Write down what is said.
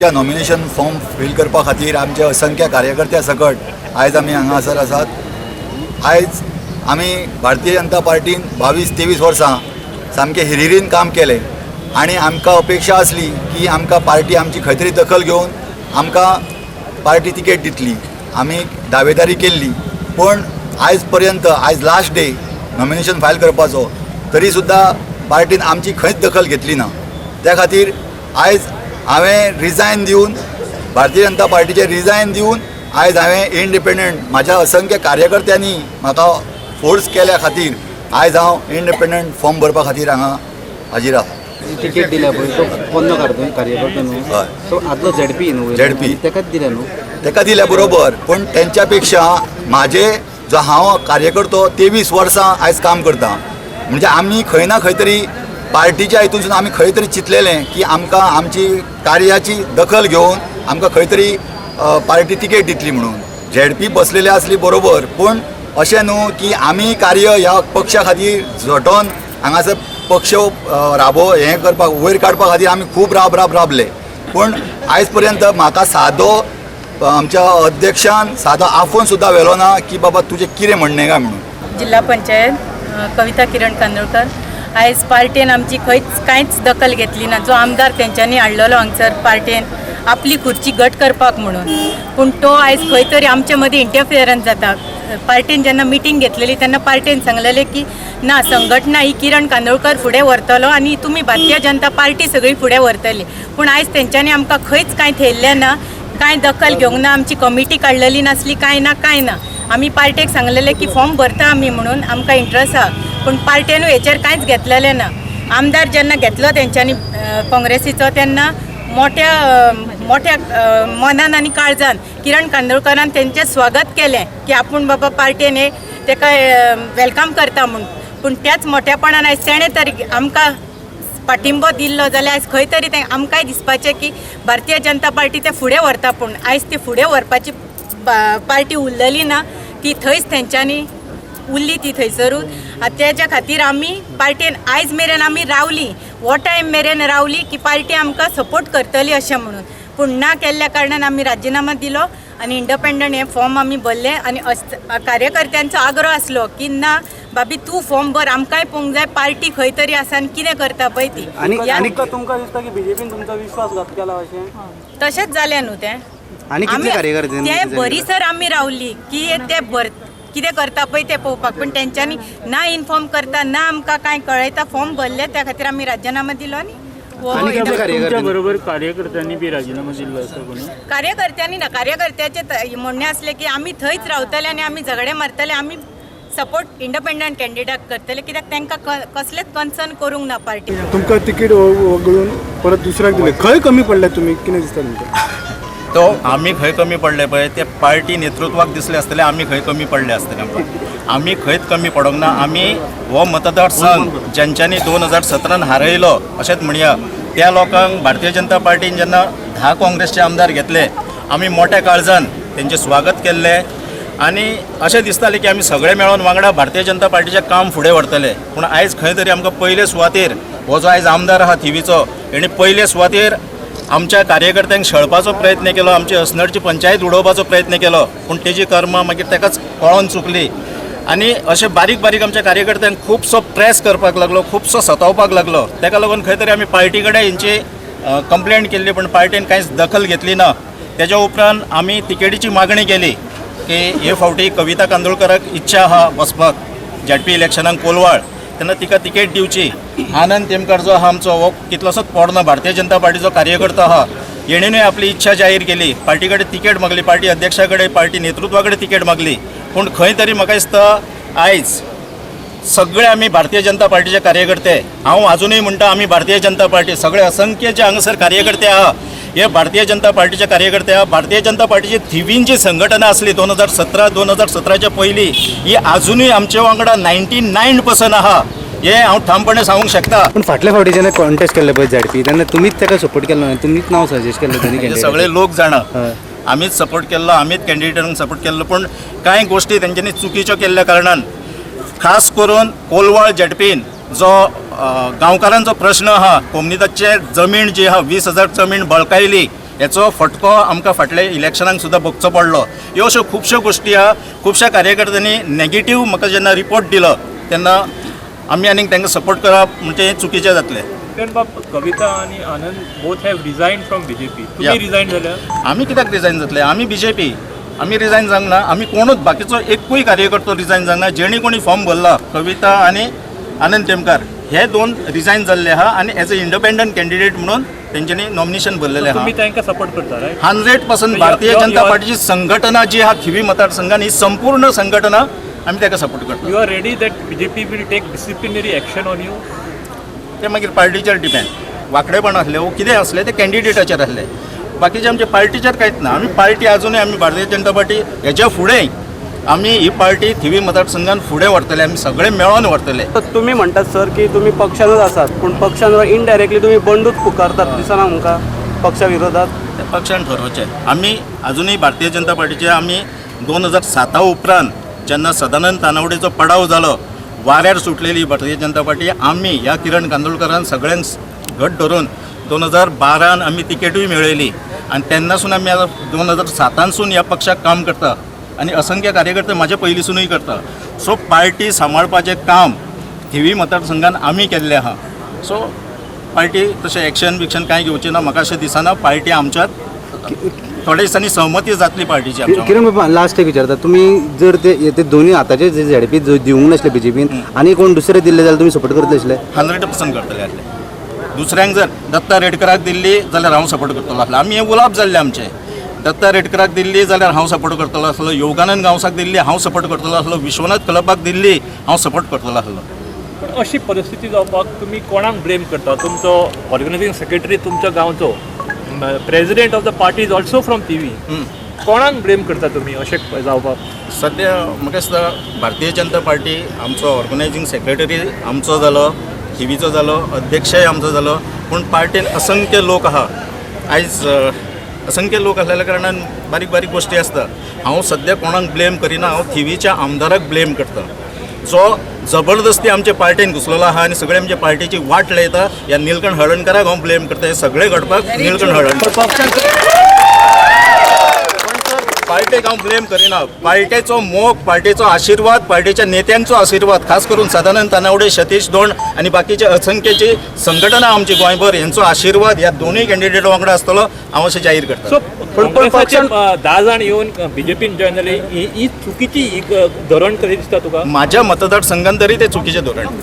Nomination form feel करपा खातीर आमचे असंख्य कार्यकर्त्या सकट आयज आमी हांगासर आसात. आयज आमी भारतीय जनता पार्टीन 22-23 वर्सां सामकें हिरिरीन काम केलें आनी आमकां अपेक्षा आसली की आमकां पार्टी आमची खंय तरी दखल घेवन आमकां पार्टी तिकेट दितली. आमी दावेदारी केल्ली, पूण आयज पर्यंत आयज लास्ट डे नॉमिनेशन फायल करपाचो, तरी सुद्दां पार्टीन आमची खंयच दखल घेतली ना. त्या खातीर आयज हांवें रिजायन दिवन, भारतीय जनता पार्टीचें रिजायन दिवन आयज हांवें इंडिपेंडंट, म्हाज्या असंख्य कार्यकर्त्यांनी म्हाका फोर्स केल्या खातीर आयज हांव इंडिपेंडंट फॉर्म भरपा खातीर हांगा हाजीर आसा. तिकेट दिल्या पळय तो पोन्नो कार्यकर्तो न्हू, हय. तो आदलो झेडपी न्हू? ZP. तेकाच दिल्या न्हू? ताका दिल्या बरोबर, पूण तेंच्या पेक्षा म्हाजे जो हांव कार्यकर्तो 23 वर्सां आयज काम करता, म्हणजे आमी खंय ना खंय तरी पार्टीच्या हितूनसून आमी खंय तरी चिंतलेलें की आमकां आमची कार्याची दखल घेवन आमकां खंय तरी पार्टी तिकेट दितली म्हणून. झेडपी बसलेली आसली बरोबर, पूण अशें न्हू की आमी कार्य ह्या पक्षा खातीर झटोन हांगासर पक्ष राबो हें करपाक वयर काडपा खातीर आमी खूब राब राब राबले, पूण आयज पर्यंत म्हाका सादो आमच्या अध्यक्षान सादो आफोवन सुद्दां व्हेलो ना की बाबा तुजें कितें म्हणणें काय म्हणून. जिल्हा पंचायत कविता किरण कांदोळकर. आयज पार्टेन आमची खंयच कांयच दखल घेतली ना. जो आमदार तेंच्यांनी हाडलेलो हांगसर पार्टेन आपली खुर्ची घट करपाक म्हणून, पूण तो आयज खंय तरी आमचे मदीं इंटरफियरन्स जाता. पार्टेन जेन्ना मिटींग घेतलेली तेन्ना पार्टेन सांगलेलें की ना, संघटना ही किरण कांदोळकर फुडें व्हरतलो आनी तुमी भारतीय जनता पार्टी सगळी फुडें व्हरतली. पूण आयज तेंच्यांनी आमकां खंयच कांय थेयल्लें ना, कांय दखल घेवंक ना, आमची कमिटी काडलेली नासली, कांय ना कांय ना. आमी पार्टेक सांगलेलें की फॉर्म भरता आमी म्हणून, आमकां इंट्रस्ट आहा, पूण पार्टेनूय हेचेर कांयच घेतलेलें ना. आमदार जेन्ना घेतलो तेंच्यांनी काँग्रेसीचो तेन्ना मोठ्या मोठ्या मनान आनी काळजान किरण कांदोळकरान तेंचें स्वागत केलें की आपूण बाबा पार्टेन हे तेका welcome करता म्हूण. पूण त्याच मोठ्यापणान आयज तेणें तरी आमकां पाठिंबो दिल्लो जाल्यार आयज खंय तरी तें आमकांय दिसपाचें की भारतीय जनता पार्टी ते फुडें व्हरता. पूण आयज ती फुडें व्हरपाची पार्टी उरलेली ना, ती थंयच तेंच्यांनी उरली ती थंयसरूच. आतां तेज्या खातीर आमी पार्टेन आयज मेरेन आमी रावली, हो टायम मेरेन रावली की पार्टी आमकां सपोर्ट करतली अशें म्हणून, पूण ना केल्ल्या कारणान आमी राजिनामा दिलो आनी इंडिपेंडंट हे फॉर्म आमी भरले. आनी कार्यकर्त्यांचो आग्रो आसलो की ना बाबी तूं फॉर्म भर, आमकांय पळोवंक जाय पार्टी खंय तरी आसा आनी कितें करता पळय ती. आनी आनी तुमकां दिसता की बीजेपीन तुमचो विश्वासघात केला अशें? तशेंच जालें न्हू तें. आनी कितले कार्यकर्ते ते बरीसर आमी रावली की ते भर कितें करता पळय तें पळोवपाक, पूण तेंच्यांनी ना इन्फॉर्म करता ना आमकां कांय कळयता. फॉर्म भरले त्या खातीर आमी राजिनामा दिलो आनी हो आनी कितले कार्यकर्ते? बरोबर कार्यकर्त्यांनी बी राजीनामा दिल्लो आसा कोणी? कार्यकर्त्यांनी ना, कार्यकर्त्याचें म्हणणें आसलें की आमी थंयच रावतले आनी आमी झगडे मारतले, आमी सपोर्ट इंडिपेंडंट कॅन्डिडेटाक करतले, कित्याक तांकां कसलेच कन्सर्न करूंक ना पार्टी. तुमकां तिकीट वगळून परत दुसऱ्याक दिले, खंय कमी पडले तुमी, कितें दिसता तुमकां? तो आमी खंय कमी पडले पळय ते पार्टी नेतृत्वाक दिसले आसतले आमी खंय कमी पडले आसतले. आमकां आमी खंयच कमी पडोंक ना. आमी हो मतदारसंघ ज्यांच्यांनी 2017 हारयलो अशेंच म्हणया, त्या लोकांक भारतीय जनता पार्टीन जेन्ना 10 काँग्रेसचे आमदार घेतले आमी मोठ्या काळजान तेंचें स्वागत केल्लें आनी अशें दिसतालें की आमी सगळे मेळोन वांगडा भारतीय जनता पार्टीचें काम फुडें व्हरतले. पूण आयज खंय तरी आमकां पयले सुवातेर हो जो आयज आमदार आहा थिवीचो, हेणी पयले सुवातेर आमच्या कार्यकर्त्यांक छळपाचो प्रयत्न केलो, आमची असनडची पंचायत उडोवपाचो प्रयत्न केलो, पूण तेजी कर्मां मागीर तेकाच कळोन चुकली आनी अशें बारीक बारीक आमच्या कार्यकर्त्यांक खुबसो प्रेस करपाक लागलो, खुबसो सतावपाक लागलो. तेका लागून खंय तरी आमी पार्टी कडेन हेंची कंप्लेंट केल्ली, पूण पार्टीन कांयच दखल घेतली ना. तेज्या उपरांत आमी तिकेटीची मागणी केली की हे फावटी कविता कांदोळकराक इच्छा आहा वचपाक झेडपी इलेक्शनाक कोलवाळ, तेन्ना तिका तिकेट दिवची. आनंद तेमकार जो आहा आमचो हो कितलोसोच पोरणो भारतीय जनता पार्टीचो कार्यकर्तो आहा, हेणेनूय आपली इच्छा जाहीर केली, पार्टी कडेन तिकेट मागली, पार्टी अध्यक्षा कडेन, पार्टी नेतृत्वा कडेन तिकेट मागली. पूण खंय तरी म्हाका दिसता आयज सगळे आमी भारतीय जनता पार्टीचे कार्यकर्ते, हांव आजुनूय म्हणटा आमी भारतीय जनता पार्टी सगळे असंख्य जे हांगासर कार्यकर्ते आहा हे भारतीय जनता पार्टीचे कार्यकर्ते आहा. भारतीय जनता पार्टीची थिवीन जी संघटना आसली 2017 2017च्या पयलीं, ही आजुनूय आमचे वांगडा 99% आहा, हे हांव ठामपणे सांगूंक शकता. पूण फाटल्या फावटी जेन्ना कॉन्टेस्ट केल्ले पळय झेडपी, तेन्ना तुमीच ताका सपोर्ट केलो न्हय, तुमीच नांव सजेस्ट केल्लें तेणी हे candidate. सगळे लोक जाणा हय. आमीच सपोर्ट केल्लो, आमीच कॅन्डिडेटांक सपोर्ट केल्लो, पूण कांय गोश्टी तेंच्यांनी चुकीच्यो केल्ल्या कारणान खास करून कोलवाळ झेडपीन जो गांवकारांचो प्रश्न आहा, कोमनिदाचे जमीन जी आहा 20,000 जमीन बळकायली, हेचो फटको आमकां फाटल्या इलेक्शनाक सुद्दां भोगचो पडलो. ह्यो अश्यो खुबश्यो गोश्टी आहा. खुबश्या कार्यकर्त्यांनी नेगेटीव म्हाका जेन्ना रिपोर्ट दिलो तेन्ना आमी आनीक तांकां सपोर्ट करप म्हणजे हें चुकीचें जातलें. किरण बाब, कविता आणि Anand both have resign from BJP. तुम्ही रिझाईन झाल्या? आमी कित्याक रिजायन जातले? आमी बीजेपी, आमी रिजायन जावंक ना. आमी कोणूच बाकीचो एकूय कार्यकर्तो रिजायन जावंक ना. जेणी कोणी फॉर्म भरला, कविता आनी आनंद तेमकार हे दोन रिजायन जाल्ले आहा आनी एज अ इंडिपेंडंट कॅन्डिडेट म्हणून तेंच्यांनी नॉमिनेशन भरलेलें आहा. तुम्ही तांकां सपोर्ट करता, रायट? 100%. भारतीय जनता पार्टीची संघटना जी आहा थिवी मतदारसंघान, ही संपूर्ण संघटना आमी ताका सपोर्ट करता. You are ready that BJP will take disciplinary action on you? ते मागीर पार्टीचेर डिपेंड. वांकडेपण आसलें वो कितें आसलें तें कॅन्डिडेटाचेर आसलें, बाकीचे आमचे पार्टीचेर कांयच ना. आमी पार्टी आजुनूय आमी भारतीय जनता पार्टी हेच्या फुडें आमी ही पार्टी थिवी मतदारसंघान फुडें व्हरतले, आमी सगळे मेळोन व्हरतले. तर तुम्ही म्हणटात सर की तुम्ही पक्षानच आसात, पूण पक्षान इनडायरेक्टली तुम्ही बंडूच पुकारतात दिसना आमकां पक्षा विरोधात? ते पक्षान ठरोवचें. आमी आजुनूय भारतीय जनता पार्टीचे. आमी 2007 उपरांत जेन्ना सदानंद तानावडेचो पडाव जालो, वाऱ्यार सुटलेली भारतीय जनता पार्टी, आमी ह्या किरण कांदोळकरान सगळ्यांक घट धरून 2012 आमी तिकेटूय मेळयली आनी तेन्नासून आमी आतां 2007सून ह्या पक्षाक काम करता आनी असंख्य कार्यकर्ते म्हाजे पयलींसुनूय करता. सो पार्टी सांबाळपाचें काम थिवी मतदारसंघान आमी केल्लें आहा. सो पार्टी तशें एक्शन बिक्शन कांय घेवचें ना म्हाका अशें दिसना. पार्टी आमच्यात थोड्या दिसांनी सहमती जातली पार्टीची आमच्या. किरण बाबा, लास्ट एक विचारता, तुमी जर ते ते दोन्ही आतांचे जे झेडपी दिवंक नासले बीजेपीन आनी कोण दुसरे दिल्ले जाल्यार तुमी सपोर्ट करतले आसले? 100% करतले आसले. दुसऱ्यांक जर दत्ता रेडकराक दिल्ली जाल्यार हांव सपोर्ट करतलो आसलो. आमी हे उलोवप जाल्लें आमचें. दत्ता रेडकराक दिल्ली जाल्यार हांव सपोर्ट करतलो आसलो, योगानंद गांवसाक दिल्ली हांव सपोर्ट करतलो आसलो, विश्वनाथ क्लबाक दिल्ली हांव सपोर्ट करतलो आसलो. पण अशी परिस्थिती जावपाक तुमी कोणाक ब्लेम करता? तुमचो ऑर्गनायझींग सेक्रेटरी तुमच्या गांवचो, president of the party is also from Thivim. कोणाक ब्लेम करता तुमी अशें जावपाक? सद्या म्हाका दिसता भारतीय जनता पार्टी, आमचो ऑर्गनायझींग सेक्रेटरी आमचो जालो, थिवीचो जालो, अध्यक्षय आमचो जालो, पूण पार्टीन असंख्य लोक आहा. आयज असंख्य लोक आसलेल्या कारणान बारीक बारीक गोश्टी आसता. हांव सद्या कोणाक ब्लेम करिना. हांव थिवीच्या आमदाराक ब्लेम करता, जो जबरदस्ती आमचे पार्टीन घुसलेलो आहा आनी सगळे आमच्या पार्टीची वाट लायता. ह्या निलकंठ हळर्णकराक हांव ब्लेम करता. हे सगळें घडपाक निलकंठ हळर्णकर. पार्टेक हांव ब्लेम करिना. पार्टेचो मोग, पार्टेचो आशिर्वाद, पार्टेच्या नेत्यांचो आशिर्वाद, खास करून सदानंद तानावडे, सतीश दोंड आनी बाकीचे असंख्यची संघटना आमची गोंयभर, हेंचो आशिर्वाद ह्या दोनूय कॅन्डिडेट वांगडा आसतलो हांव अशें जाहीर करता. सो काँग्रेसाचे 10 जाण येवन बीजेपीन जॉयन जाले, ही चुकीची एक धोरण कशें दिसता तुका? माझ्या मतदारसंघान तरी ते चुकीचें धोरण.